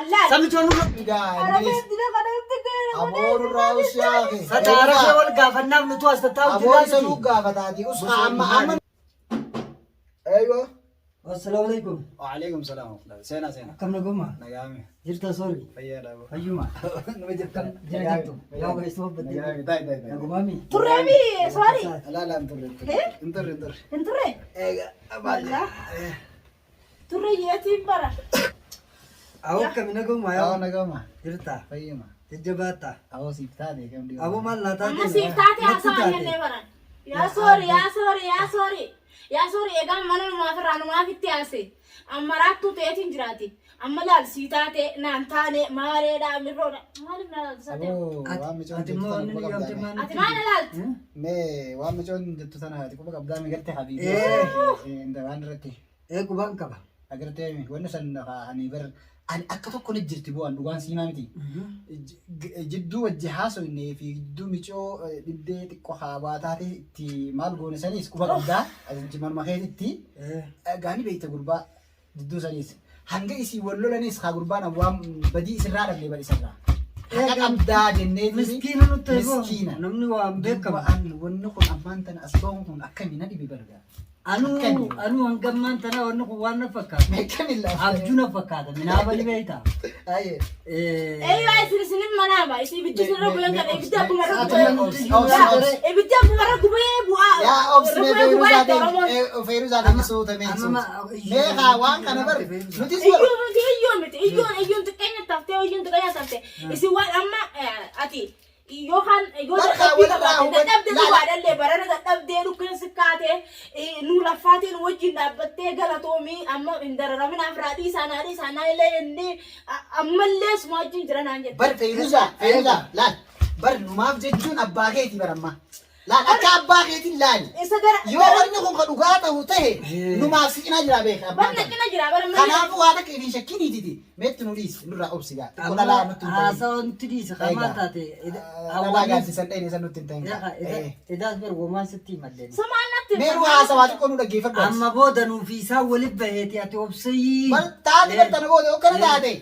Allaah. Samichoo nurra. Egaa Arabee innis dila kana itti gaara aboo nurraa usyaake. Sataara kee wal gaafannaaf nutu as tattaa'u Aboo jirraa isa nuu miti. gaafataati. Us amma amma. Eeywa. Assalaamu alaikum. Waalaikum salaam. Seenaa seenaa. Akkam naguma? Nagaame. Jirta sori. Fayyaadha aboo. Fayyuma. Nama jirta. Jira jirtu. Yaa obboleessa obboleettii. Nagaame. Ta'i ta'i ta'i. Nagumaami. Turreemi sorry. Alaalaan turre. Hin turre hin turre. Hin turre. Eega maal Wallah. Turre yeetiin bara. Awoo akkami naguma Awoo yaa. nagama. Jirta. Fayyuma. Jajjabaata. Awoo siif taate kam dhiyoo. Aboo maal naa taate? Amma siif taate Natti haasawaa taate. jennee baran. Yaa soori yaa soori yaa soori. Yaa soori egaa mana numaaf irraa numaaf itti haase. Amma raattuu ta'eetiin jiraati. Amma laal sii taate naan taane maareedha mirroodha. Maaliif na laalta taate? Aboo waan micoon Ati jettu immoo tana wanni quba nu yaamte qabdaa. maal Ati maal na laalta? Mee waan micoon jettu tana ati quba qabdaa mi garte habiibi. Eh. Waan irratti. Ee qubaan qaba. Agartee mi wanni san ani bar ani akka tokko ni jirti bu'aan dhugaan siimaa miti. Jidduu wajji haasofnee fi jidduu micoo dhibdee xiqqoo haabaa taate itti maal goone saniis quba qabdaa. Manuma keetitti gaanii beekta gurbaa jidduu saniis. Hanga isii wal lolanis haa gurbaan waan badii isirraa dhabne bar isarraa. Haqa qabdaa jennee Miskiina nutti eegoo. Miskiina. Namni waan beekamu. Dubba'an wanni kun abbaan tana as ba'uun kun akkami na dhibe barga. Anuu Akkami? anuu hangammaan tana wanni kun waan na fakkaata. Akkami lafa? Abjuu na fakkaata. Minaaba ni beekta. Aye. Eeyyuu isin isinin manaaba. Isin ibiddi isin irra bulan kana ibiddi abbuma irra Ati gubee. obsi, obsi, obsi. Ibiddi abbuma irra gubee bu'aa. Yaa obsi mee Irra bu'ee gubaa itti Oromoon. Feeruzaa deemi suuta mee Amma- suuta. Mee haa waan kana bar nutis bar. Iyyuu miti iyyuu miti iyyuun iyyuun xiqqeenya taftee iyyuun xiqqeenya taftee. Isin waan amma ati yookaan yoo Barkaa dadhabbii walirraa qabaatte hubat- dadhabde laala. dhugaadhallee barana dadhabdee dhukkeen sikkaatee nu laffaatee nu wajjin dhaabbattee galatoomii amma hin dararamin afraa dhiisaa naa dhiisaa naa illee inni ammallee suma wajjin jira naan jette. Bar Feeruzaa Feeruzaa laal bar numaaf jechuun abbaa keetii bar ammaa. Laal akka abbaa keetiin laali. Isa gara Yoo wanni kun ka dhugaa ta'u ta'e numaaf si cinaa jira beeka abbaan barna kana. cina jira bara mana. Kanaafuu waan akka hin shakkiniititi meetti nu dhiisi nurraa obsi gaa. Xiqqoo dhalaa nutti hin ta'in. Haasawa nutti dhiisa. Kamaa taate. Dhalaa gaaddisan dhayne san nutti hin ta'in. Edaas bar womaan sitti himallee. Sumaan natti. Meeruu haasawaa xiqqoo nu dhaggeeffadhu. ati. Amma booda nuuf isaan walitti baheeti ati obsayii. Bal taate bartana booda hokkana taate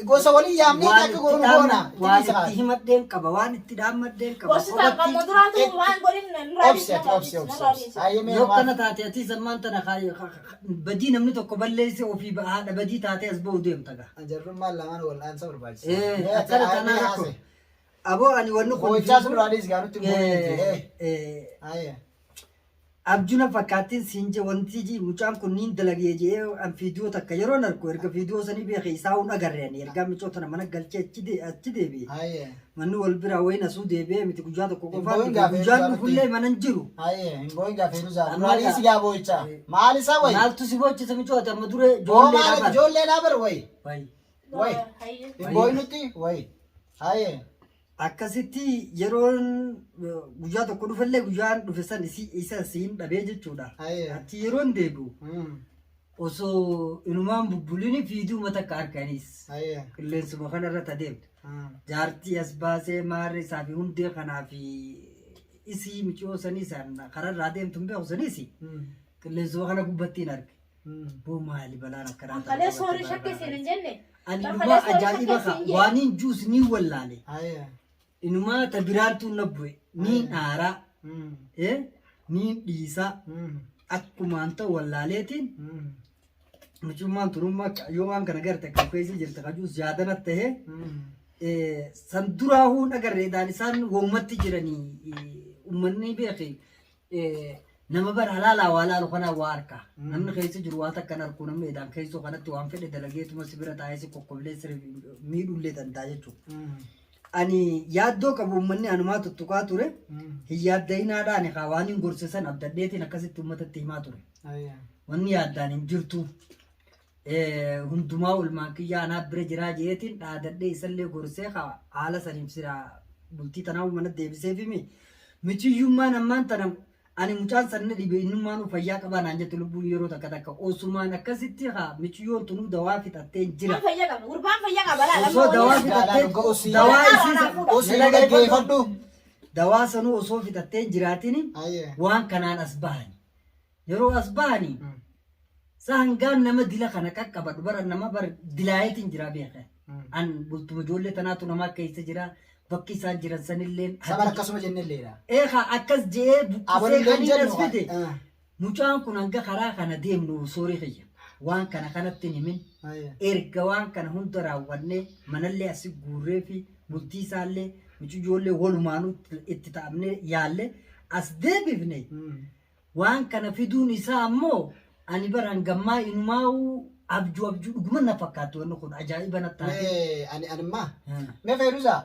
gosa walii yaamnee Waan akka itti goonu goona. dhaam- waan itti himadheen qaba waan itti dhaammadheen qaba. Gorsi ta'an kan muduraatu waan godhin nurraa Obsi ati obsi obsi obsi. Hayyee mee Yoo maal- kana taate ati sammaan tana badii namni tokko balleesse ofii haadha badii taatee as ba'u deemta gaa. Jarrummaan lamaan wal'aansa barbaachisa. Eh, Mee ati akkana haayee tanaa rakkoo. haase. Aboo ani wanni kun. Boo'ichaa sun duraa dhiisi gaa nutti hin boo'iniiti. Eh, eh, Hayyee. Abjuna fakkaattiin siin je wanti ji mucaan kun niin dalagee jee an fiidiyoo takka yeroon argu erga fiidiyoo sanii beeke isaa hun agarre ani ergaa micoo tana mana galchee achi de- achi deebi'e. Hayyee. Manni wal biraa wayin asuu deebi'ee miti guyyaa tokko Hin qofaa boo'in gaafa guyyaan Feeruzaa dhufullee mana hin jiru. Hayyee hin boo'in gaa Feeruzaa. Amma Duraa dhiisi gaa boo'ichaa. Maal isaa wayi? Maaltu si boochisa micoo ati amma dure Boo ijoollee maal dhaban. ijoollee dhaabar wayi? Wayi. Wayi. Hin boo'in nutti wayi. Hayyee. Akkasitti yeroon guyyaa tokko dhufellee guyyaan dhufe san isi isa siin dhabee jechuudha. Aye. Achi yeroon deebi'u osoo inumaan bubbulini fiiduma takka harkanis Aye. qilleensuma kanarra adeemtu. Jaartii as baasee maarree isaa fi hundee kanaa fi isii miciyoo sanii isaan kararraa adeemtu hin beeku saniis qilleensuma kana gubbattiin arge. Boo maali balaan akkanaa Ankalee soorii shakke siin hin jenne. Ani Ankalee dhugaa soorii ajaa'iba shakke ka siin jenne. waaniin juus ni wallaale. Aye. Inumaa ta biraantuu na bu'e niin aaraa eh, niin dhiisaa akkumaan ta'u wallaaleetiin mucummaan tunummaa yoo waan kana garte kan keessa jirte kajuus yaadana ta'ee san duraa huun agarreedhaan isaan womatti jiranii ummanni beeke nama bara halaalaa waa laalu kanaa waa arka. Namni keessa jiru waa takka hin arku namni edaan keessoo kanatti waan fedhe dalageetuma si bira taa'ee si kokkoblee si miidhullee danda'a jechuudha. Ani yaaddoo qabu uummanni anumaa tuttuqaa ture. Hin yaadda'inaadhaan kaa waan hin gorse san abdadheetiin akkasitti uummatatti himaa ture. Wanni yaaddaan hin jirtu. Hundumaa olmaan kiyyaa anaa bira jiraa jeetiin dhaadadhee isallee gorsee kaa haala saniif sira bultii tanaa mana deebiseef himi. Michiyyummaan ammaan tana ani mucaan san na dhibe innummaanuu fayyaa qabaa naan jette lubbuun yeroo takka takka osumaan akkasitti haa michiyyoon tunuu dawaa fixattee jira. Gurbaan fayyaa qaba. Gurbaan fayyaa qaba. Laala. Osoo dawaa Jaalala fixattee usii. dawaa isiisa Usii nu dhaggeeffadhu. dawaa sanuu osoo fixattee hin jiraatin Aye. waan kanaan as bahani. Yeroo as bahani sa hangaan nama dila kana qaqqabadhu bara nama bara dilaayetiin jira beeka. An bultuma ijoollee tanaatu namaa keessa jira. Bakki isaan jiran sanillee. Saban akkasuma jennelleedha. Eegaa akkas je'ee buqqisee Abalulleen kan inni jennu. as fide. Mucaan kun hanga karaa kana deemnu soorii kiyya. Waan kana kanatti hin himin. Erga waan kana hunda raawwannee manallee asi guurree fi bultii isaallee mucayyoollee walumaanuu itti ta'amnee yaalle as deebifne waan kana fiduun isaa ammoo ani bara hangammaa inumaa'uu abjuu abjuu dhuguma na fakkaatti wanni kun ajaa'iba na taate. Mee ani animmaa. Mee Feeruza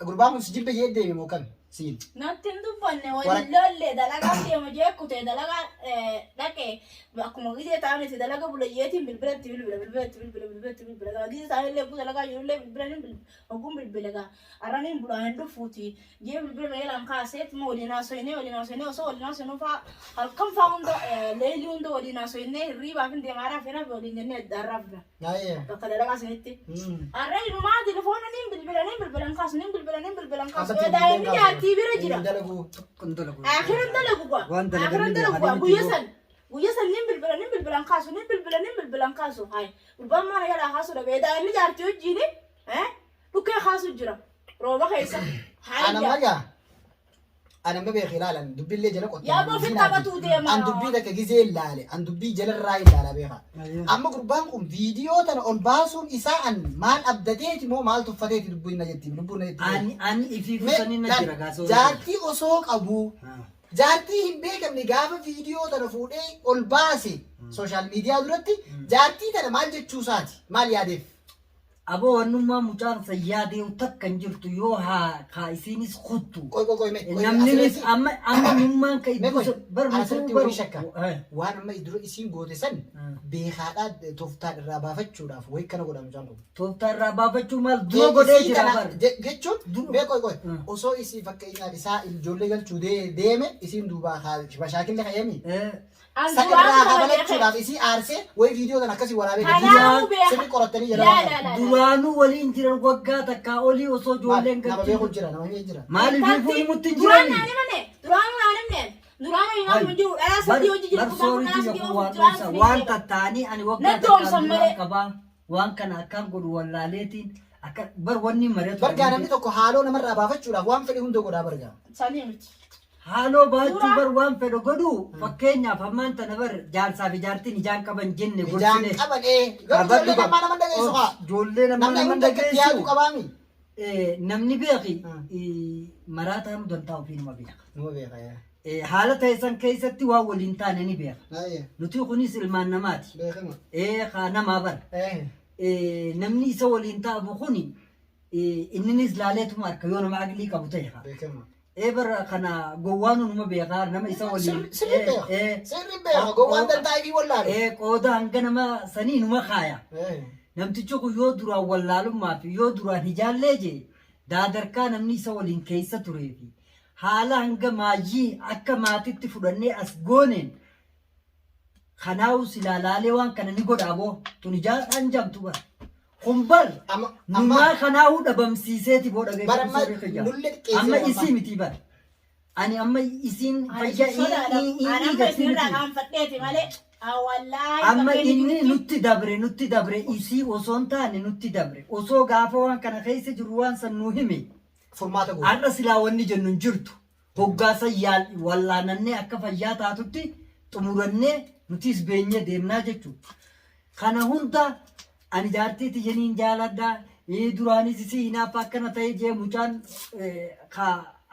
gurbaan kun si jibbe jee deeme moo kami siin. Natti hin dubbanne waliin lollee dalagaa deema jee kutee dalagaa dhaqee akkuma gizee taa'anitti dalaga bulayyeetiin bilbila itti bilbila bilbila itti bilbila bilbila itti bilbila gaa gizee taa'anillee oguu dalagaa jirullee bilbila ni bilbila ogguun bilbila gaa arraniin bulaa hin dhufuuti jee bilbila na jalaan kaaseet ma waliin haasoyinee waliin haasoyinee osoo waliin haasoyinuu faa halkan faa hunda leelii hunda waliin haasoyinee hirriibaaf hin deema haraaf hin hafe waliin jennee addaan rafna. Bakka dalagaa sanitti. Har'a inumaa telefoona niin bilbila niin bilbilan kaasu niin bilbila niin bilbilan kaasu. Daa'imni jaartii bira jira. Kun dalagu. Akhiran dalagu gwa. Waan dalagan Akhiran ni dalagu gwa. beekanii Guyya miti san. Guyya san niin bilbila niin bilbilan kaasu niin bilbila niin bilbilan kaasu. Hai. Gurbaan maana jalaa kaasu dhabe. Daa'imni jaartii wajjiini. Dhukkee kaasu jira. Rooba keessa. Ana Hayya. magaa. Ana ma beekee ilaalan dubbillee jala qotte. Yaa boo ofitti taphatuu deema. An dubbii takka gizee ilaale. An dubbii jalarraa ilaala beeka. Amma gurbaan kun viidiyoo tana ol baasuun isaa an maal abdateeti moo maal tuffateeti dubbiin na jetti lubbuun na jetti. Ani ani ifii Mee fusanii na laal, jira gaasoo. Jaartii osoo qabu jaartii hin beekamne gaafa viidiyoo tana fuudhee ol baase sooshaal miidiyaa duratti jaartii tana maal jechuu isaati maal yaadeef? Aboo wannummaa mucaan sayyaa deemu takka hin jirtu yoo haa haa isiinis kuttu. Qoy qoy qoy mee. Qoy, Namninis asirratti- amma amma nummaan ka Mee qoy, iddoo bar asirratti bar wayii shakka. Waan amma dura isiin goote san beekaadhaa tooftaan irraa baafachuudhaaf wayii kana godha mucaan kun. Tooftaa irraa baafachuu maal dura godhee Isii jira tana bar. jechuun Dura- mee qoy qoy Mm. osoo isii fakkeenyaaf isaa ijoollee galchuu deeme isiin duubaa mashaakilli ka'eemi. An San duraan irraa kana beekee. kafalachuudhaaf isii aarsee wayii viidiyoo tana akkasii waraabee Kanaafuu beeka. sirri qorattanii jala Laa waan laa laa. Duraanuu waliin jiran waggaa takkaa olii osoo ijoolleen Nama beeku galchuu. jira nama beeku jira. Maaliif ifuu himutti hin Duraan jirani? naan himane. Duraan naan himne. Duraan himamu hin jiru. Dhalaa sadii hojii jira. Bar sooriitu yakku waan dhoomsa waan tattaanii ani waggaa Natti takkaa oomsan duraan malee. qabaa waan kana akkaan godhu wallaaleetiin akka bar wanni mari'atu. Bargaa namni tokko haaloo namarraa baafachuudhaaf waan fedhe hunda godhaa bargaa. Sanii miti. Haaloo baachuu Suuraa- bar waan fedhu godhu fakkeenyaaf ammaan tana bar jaarsaa fi jaartiin ijaan qaban jenne Ijaan gorsine. qaban ee garuu ijoollee namaa nama dhageessu haa. Ijoollee namaa Namni nama hunda akkatti yaadu dhageessu. qabaami. Namni beeki Hmm. maraataan dantaa ofii nama beeka. Nama beeka yaa. Haala ta'e san keessatti waan waliin taane ni beeka. Baay'ee Nuti kunis ilmaan namaati. beekama. Haa namaa bara. Namni isa waliin ta'amu kuni inninis laaleetuma harka yoo nama aqlii qabu ta'e haa. Beekama. Bara kana gowwaan numa beekaa nama isa waliin. Sirri beeka. Sirri beeka. Gowwaan dantaa ifii wallaalu. Qooda hanga nama sanii numa kaaya. Namtichi kun yoo duraan wallaalummaa fi yoo duraan hijaallee jee daadarkaa namni isa waliin keessa turee fi haala hanga maayyii akka maatitti fudhannee as gooneen kanaa'u silaa laalee waan kana ni godha aboo tun ijaadhaan jamtu bara. Kun bar Amma numaa kanaa'uu dhabamsiiseeti boo Bara amma dhageeffatu nullee xiqqeessee amma amma. isii miti bara. Ani amma isiin fayyaa Ani amma isinirraa qaanfadheeti malee. Wallaahi. Amma inni nutti dabre nutti dabre isii osoo hin taane nutti dabre osoo gaafa waan kana keessa jiru waan san nuu hime furmaata godhu. har'a silaa wanni jennu hin jirtu hoggaasa yaal wallaanannee akka fayyaa taatutti xumurannee nutis beenyee deemnaa jechuudha. Kana hunda ani jaartii tiyyaniin jaaladha. Duraanis isii hinaafa akkana ta'e jee mucaan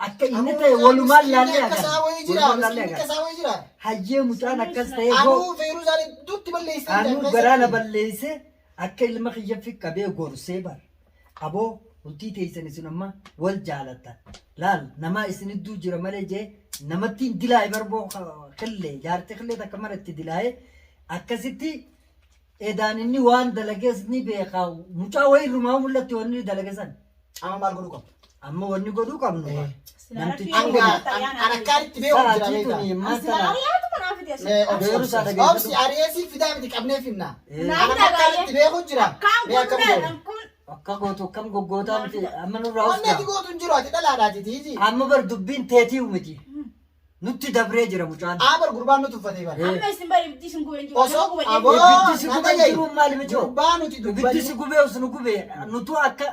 akka inni ta'e walumaan laallee Akka agarra. isaa wayii jira. Walumaan laallee Miskiinni akka agarra. isaa wayii jira. Hayyee mucaan akkas ta'e goo Anuu Feeruzaan hedduutti balleessee Anuu garaana balleesse akka ilma kiyya fi qabee gorsee bara. Aboo bultii teessan isin amma wal jaalattan. Laal namaa isin idduu jira malee jee namatti hin dilaa'e barboo qillee jaartii qillee takka mara itti dilaa'e akkasitti edaan inni waan dalagees ni beeka mucaa wayii irrumaa mul'atti wanni inni dalage san. Amma maal godhuu qabdu? Amma wanni godhuu qabnu namtichi Hanga an akkaan itti beeku jira sa'aatii beekaa. tuni ammaan tana Mee obsi Beeru obsi isaa dhageeffadhu. obsi ari'eesii fidaa miti qabnee finna. Naa An fidaa akkaan baay'ee. itti beeku jira. Akkaan Mee akkam godhuudhaan godhu? kun akka gootu akkam goggootaa miti amma nurraa Wanni ati usgaa. gootu hin jiru ati dhalaadhaati tiiji. Amma bar dubbiin teetii miti. Nutti dabree jira mucaan. Aabar gurbaan nu tuffatee bara. Amma isin bari ibiddi isin gubee hin jiru. Osoo Nama gubee aboo Ibiddi si na gubee hin dhaga'i. jiru maali micoo? Gurbaa nuti Ibiddi dubbannu. si gubee os nu gubee nutu akka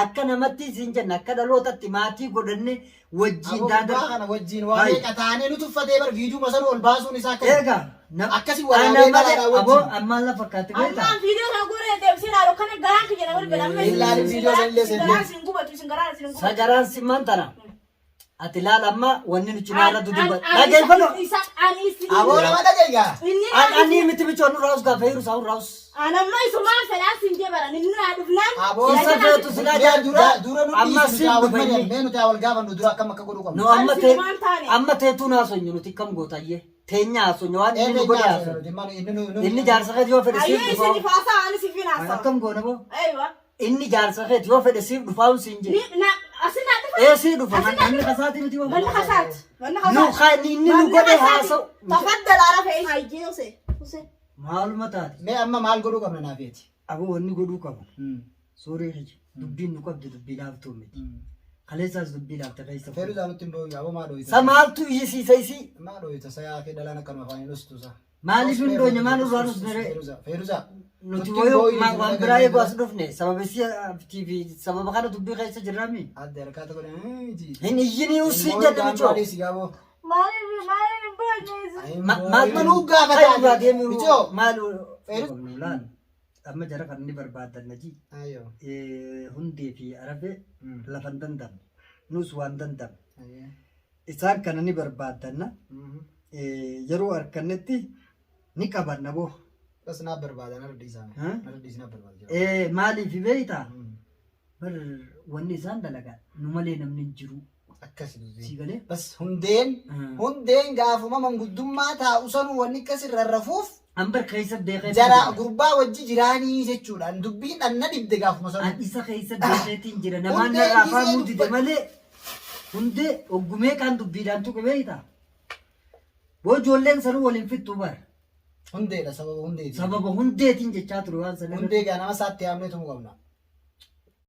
akka namatti isin jenna akka dhalootatti maatii godhanne wajjin Aboo gurbaa daadar. kana wajjin waa Hai. meeqa taanee nu tuffatee bara viidiyoo sana ol baasuun isaa akka Eega Akkasi ana waraabee malee dhalaadhaa aboo wajjin. ammaan lafa fakkaatti beektaa? Ammaan viidiyoo kana guuree deebisee ilaalu kana garaan kiyya na balbala. Amma isin Ilaali viidiyoo sana illee isin garaan isin gubatu isin garaan isin gubatu. Sagaraan simmaan tana. Ati laala amma wanni nu cinaarra dudubba. An- an- Dhageeffadhu. Isa ani isin. Aboo nama dhaga'i gaa. Inni An ani miti michoo nu raus gaafa hiru saun raus. An amma isumaan fedhaa sin jee baran inni naa dhufnaan. Aboo Isa feetu silaa Mee dura dura nu amma dhiisi siin nuti haa wal dhufa inni. mari'annu. Mee nuti haa wal gaafannu dura akkam akka godhuu qabnu. Nu amma An te sinumaan taane. amma teetuu naasonyu nuti kam gootayyee. Teenya haasonyu waan inni nu godhe haasonyu. Inni jaarsa keeti yoo fedhe siif Ayyee isin dhufaa. ifaasaa ani siif hin haasawa. Akkam goona boo? Aywa. Inni jaarsa keeti yoo fedhe siif dhufaa siin jee. Ni na asin naa dhufa. Ee sii dhufa Asin naa manni dhufa. kasaati miti waan. Manni kasaati. Manni Nu kasaati. kan inni nu Manni godhe kasaati. haasa'u. Tafaddal arafe. Ayyee use. Use. Maaluma taate? Mee amma maal godhuu qabna naafeeti? Aboo wanni godhuu qabu. Suurii kiyya dubbiin nu qabdu dubbii laaftuu miti. Kaleessaas dubbii laafte keessa. Feeruzaa nutti hin boo'u aboo maa dhooyita? Sa maaltu iyyisiisa isii? Maa dhooyita sa yaa kee dhalaan akkanuma afaan hin dhustu sa. Maaliif hin dhoonye maal irraa dhufne ree? Feeruzaa Feeruzaa. Nuti wayoo waan biraa eeguu as dhufne sababa isii fi sababa kana dubbii keessa jirraami. Adde harkaa tokko dha. Hin iyyinii usii jedhe michoo. Si gaaboo. Maaliif maaliif hin boonye isin? Maal Manuu gaafata. Michoo. Maal laal amma jara kan inni barbaadan najii Ayyoo. Hundee fi arafee lafa hin dandamne nus waan dandamne isaan kana ni barbaadanna yeroo arkannetti ni qabanna boo. Bas naaf barbaada narra dhiisaa. Ha? Narra dhiisi naaf barbaada. Maaliif beektaa? Bar wanni isaan dalagan nu malee namni hin jiru. Akkasi dubbiin. Sii galee? Bas hundeen hundeen gaafuma manguddummaa taa'u sanuu wanni akkas irra rafuuf An bar keessa beekee jara gurbaa wajji jiraanii jechuudha. Dubbiin dhanna dhibde gaafuma An sanuu. isa keessa beekeetiin jira. Namaan Hundeen narraa afaan gisee mudite malee hundee oggumee kaan dubbiidhaan tuqe beektaa? Boo ijoolleen sanuu waliin fixxu bar. Hundeedha sababa hundeeti. Sababa hundeetiin jechaa ture waan sana. Hundee gaa nama isaatti yaamnee tumuu qabna.